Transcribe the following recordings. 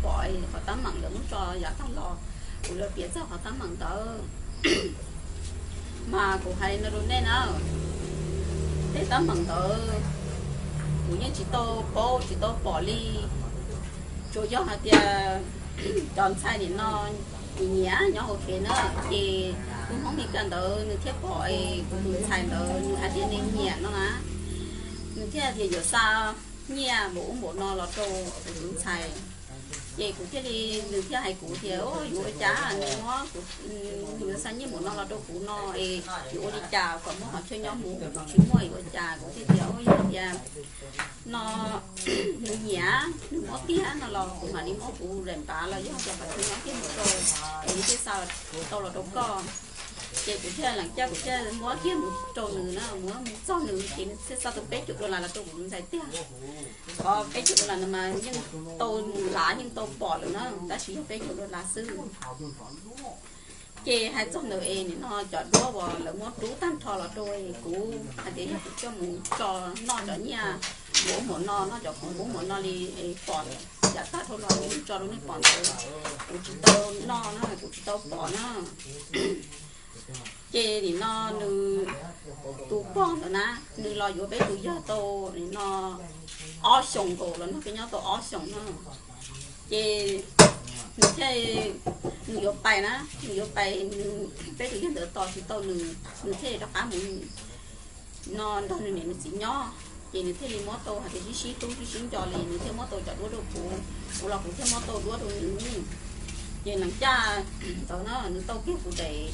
pom qhov teeb meem ntawd muab tso yav tag los, kuv yuav piav txog qhov teeb meem ntawd. Mas kuv hais li no rau nej na, tej teeb meem ntawd kuv yeej tsis tau paub tsis tau pom li. Tsuas yog hais tias cov ntxhais nim no nyiam nyiam nyob hauv kev na, ces tus Hmoob Mes Kas ntawd nws thiaj pom es kuv tus ntxhais ntawd nws hais tias nws nyiam no na, nws thiaj tias yuav xa nyiaj npaum ub npaum no los rau kuv tus ntxhais. Ces kuv thiaj li, nws thiaj hais kuv tias, yuav ua cas nws muab, nws yuav xa nyiaj npaum no los rau kuv no es yuav ua li cas kom muaj qhov chaw nyob mus, kuv tsis muaj yuav ua cas. Kuv thiaj tias, yog tias no nws nyiam nws muab tiag no los kuv mam li muab kuv daim npav los yog tias qhov chaw nyob kiag mus rau, es nws thiaj xa tau los rau koj. Ces kuv thiaj lees caj kuv thiaj muab kiag mus rau nws na, muab mus txog nws ces nws thiaj xa tau peb caug dollar los rau kuv tus ntxhais tiag. Qhov peb caug dollar no mas yeej tau mus lav yeej tau pom lawm na, tab sis yog peb caug dollar xwb. Ces hais txog ntawd es nim no cov duab uas lawv muab rub tag nrho los rau kuv hais tias yog kuv coj mus tso noj cov nyiaj npaum ub npaum no, noj cov khoom npaum ub npaum no li es pom yav tag dhau los kuv tso rau nej pom ntawd, kuv tsis tau noj na, kuv tsis tau pom na. Ces nim no nws tus pog ntawd na, nws los yuav peb tus yawg tau nim no ob xyoos nkaus los no, peb nyob tau ob xyoos no. Ces nws thiaj, nws yuav pais na, nws yuav pais, peb tus yawg ntawd tos tsis tau nws, nws thiaj rov qab mus no nrog nws niam nws txiv nyob. Ces nws thiaj li muab tau hais tias sib sib hlub sib sib nco li, nws thiaj muab tau cov duab rau kuv, kuv los kuv thiaj muab tau duab rau nws. Ces lees caj ntawd na nws tau kiag kuv daim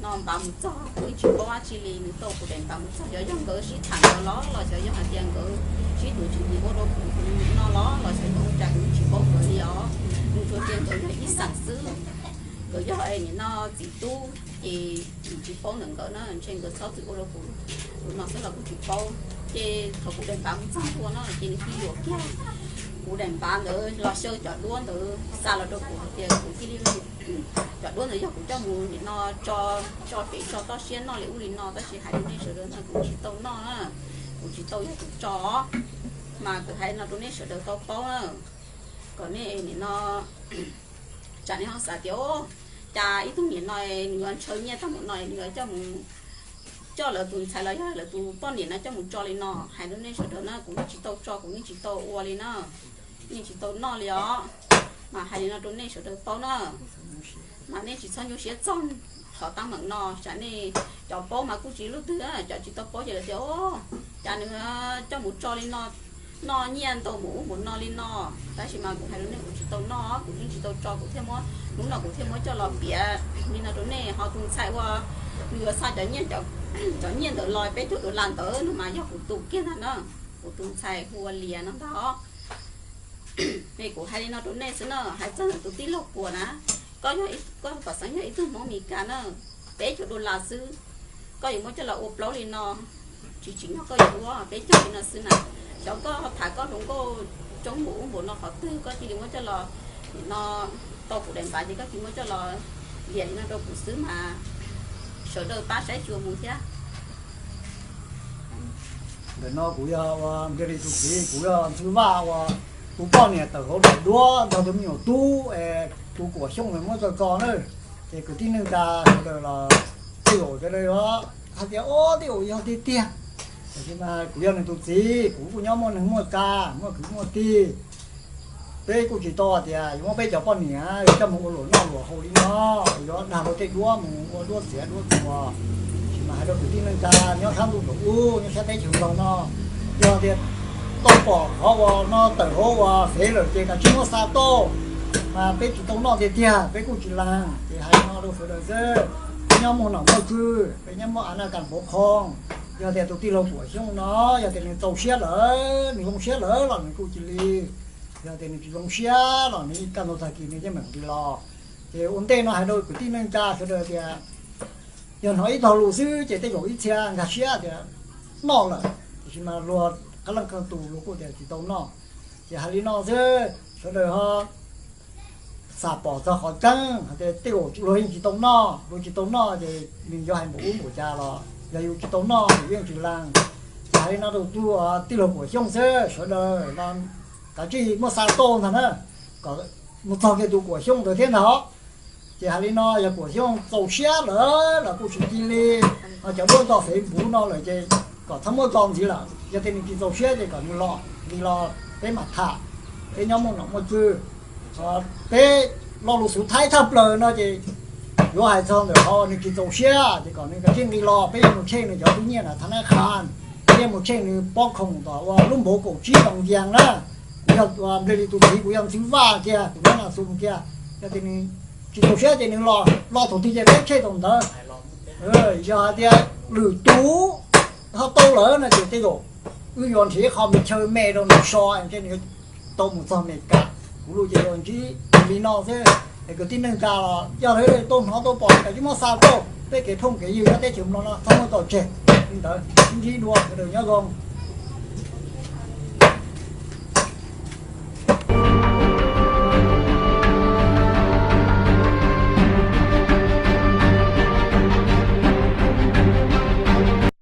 no npav mus txog, kuv yeej tsis paub dab tsi li, nws tau kuv daim npav mus txog, xyov yog nkawd sib tham ntawd los los xyov yog hais tias nkawd sib tus tswv yim ua rau kuv no los los xyov yog ua cas kuv yeej tsis paub nkawd li os. Nws tsuas tias nkawd yog ib xeem xwb, nkawd yog nim no txiv tub ces kuv tsis paub ntawm nkawd na, ntshe nkawd txhob txwm ua rau kuv tus no xwb los kuj tsis paub. Ces thaum kuv daim npav mus txog ntua no ces nws cia li yuam kiag kuv daim npav ntawd los xyaw cov duab ntawd xa los rau kuv hais tias kuv cia li, cov duab ntawd yog kuv coj mus nim no tso, tso pem tso toj siab noj li ub li no, tab sis hais rau nej sawv daws no kuv tsis tau noj na, kuv tsis tau yog kuv tso. Mas kuv hais no rau nej sawv daws tau paub na, kom nej nim no tsam nej ho xav tias, cas ib tug niam no nws yuav ntshaw nyiaj tag npaum no nws yuav coj mus, coj lawv tus ntxhais los yog lawv tus poj niam no coj mus tso li no. Hais rau nej sawv daws na, kuv yeej tsis tau tso, kuv yeej tsis tau ua li na, yeej tsis tau noj li os. Mas hais li no rau nej sawv daws paub na, mas nej tsis txhob nyuaj siab txog qhov teeb meem no. Tsam nej cov paub mas kuj tsis luaj twg, cov tsis tau paub ces lawv tias, cas nws coj mus tso li no, noj nyiaj ntau mus ub mus no li no. Tab sis mas kuv hais rau nej kuv tsis tau noj, kuv yeej tsis tau tso, kuv thiaj muab, hnub no kuv thiaj muab coj los piav li no rau nej. Ho tus ntxhais uas nws yuav xa cov nyiaj, cov nyiaj ntawd los peb caug dollar ntawd no mas yog kuv tus kiag ntag na, kuv tus ntxhais hu ua Lias no ntag. Es kuv hais li no rau nej xwb na, hais txog tus tij laug Puas na, koj, koj pom xeeb yog ib tug Hmoob Mes Kas na, peb caug dollar xwb, koj yuav muab coj los ua plaub li no, tsis tsim nyog koj yuav ua peb caug li no xwb na. Xyov koj tham koj hluas nkauj coob npaum ub npaum no qhov twg koj cia li muab coj los, nim no tau kuv daim npav ces koj cia li muab coj los liam li no rau kuv xwb mas sawv daws pab saib xyuas mus thiab. Ntawm no kuv yog ua ntiag li tus txiv, kuv yog Ntxwg Vaj uas tus poj niam tawm hauv daim duab nrog tus me nyuam tub es tus Kuam Xyooj muab tso tso na. Ces kwv tij neej tsa sawv daws los tej zaum sawv daws hais tias, o, tej zaum yog tiag tiag. Tiam sis mas kuv yog nws tus txiv, kuv kuj nyob muaj neeg muaj tsa, muaj kwv muaj tij. Peb kuj tsis tau hais tias yuav muab peb cov poj niam coj mus ua luam noj luam haus li no, yuav dag rau tej duab mus ua duab txiav duab txuas. Tiam sis mas hais rau kwv tij neej tsa nyob sab ntuj nraum ub, nyob sab teb chaws Nplog no, yog tias tau pom qhov uas no tawm hauv uas fev lawm ces kav tsij muab xa tuaj. Mas peb tsis tau noj tiag tiag, peb kuj tsis lees, ces hais no rau sawv daws xwb. Peb nyob muaj nom muaj tswv, peb nyob muaj a naj kas npauv qhoo. Yog tias tus tij laug Kuam Xyooj no, yog tias nws txaus siab lawm, nws zoo siab lawm los nws kuj cia li, yog tias nws tsis zoo siab los nws kaj ntug tag kis nws yeej meem li los. Ces ua ntej no hais rau kwv tij neej tsa sawv daws tias, yog hnov ib tog lus xwb ces tej zaum ib txhia nkag siab tias noj lawm, tiam sis mas luag qee leej qee tus luag kuj tias tsis tau noj. Ces hais li no xwb, sawv daws ho xam pom txog qhov tseeb hais tias tej zaum luag yeej tsis tau noj, luag tsis tau noj ces nws yuav hais npaum ub npaum cas los yog yus tsis tau noj yus yeej tsis lees. Ces hais li no rau tus tij laug Kuam Xyooj xwb, sawv daws los kav tsij muab xa tuaj ntag na, kom mus txog kiag tus Kuam Xyooj ntawd thiab ntag. Ces hais li no, yog Kuam Xyooj txaus siab lawm los kuj tsis cia li, ho cov duab txog Facebook no lawm ces kom txhob muab txo ntxiv lawm. Yog tias nws tsis txaus siab ces kom nws los, nqis los peb mam tham, peb nyob muaj nom muaj tswv. Peb lo lus xub thawj thaj plaws no ces yuav hais txog ntawm qhov nws tsis txaus siab ces kom nws kav tsij nqis los, peb yuav mus check nws cov tub nyiaj na tha nab qha, peb yuav mus check nws pob khoom tom ua lub npav kaum tsib too yees na. Kuv yog, nplog li tus txiv kuv yog ntxwv vaj kiag, kuv nyob na xu kiag. Yog tias nws tsis txaus siab ces nws los, los thaum twg ces peb check thaum ntawd. Yog hais tias lwm tus ho tau lawm no ces tej zaum wb yuav nrhiav qhov me chaw me rau nws so, ntshe nws tau mus txog Amelikas. Kuv lus ces yuav ntsib li no xwb. Es kwv tij neej tsa los yog lawv tau hnov tau pom ces kav tsij muab xa tuaj, peb kev phooj kev ywg nyob teb chaws Nplog no txhob muab tso tseg. Li ntawd, sib ntsib dua, sawv daws nyob zoo.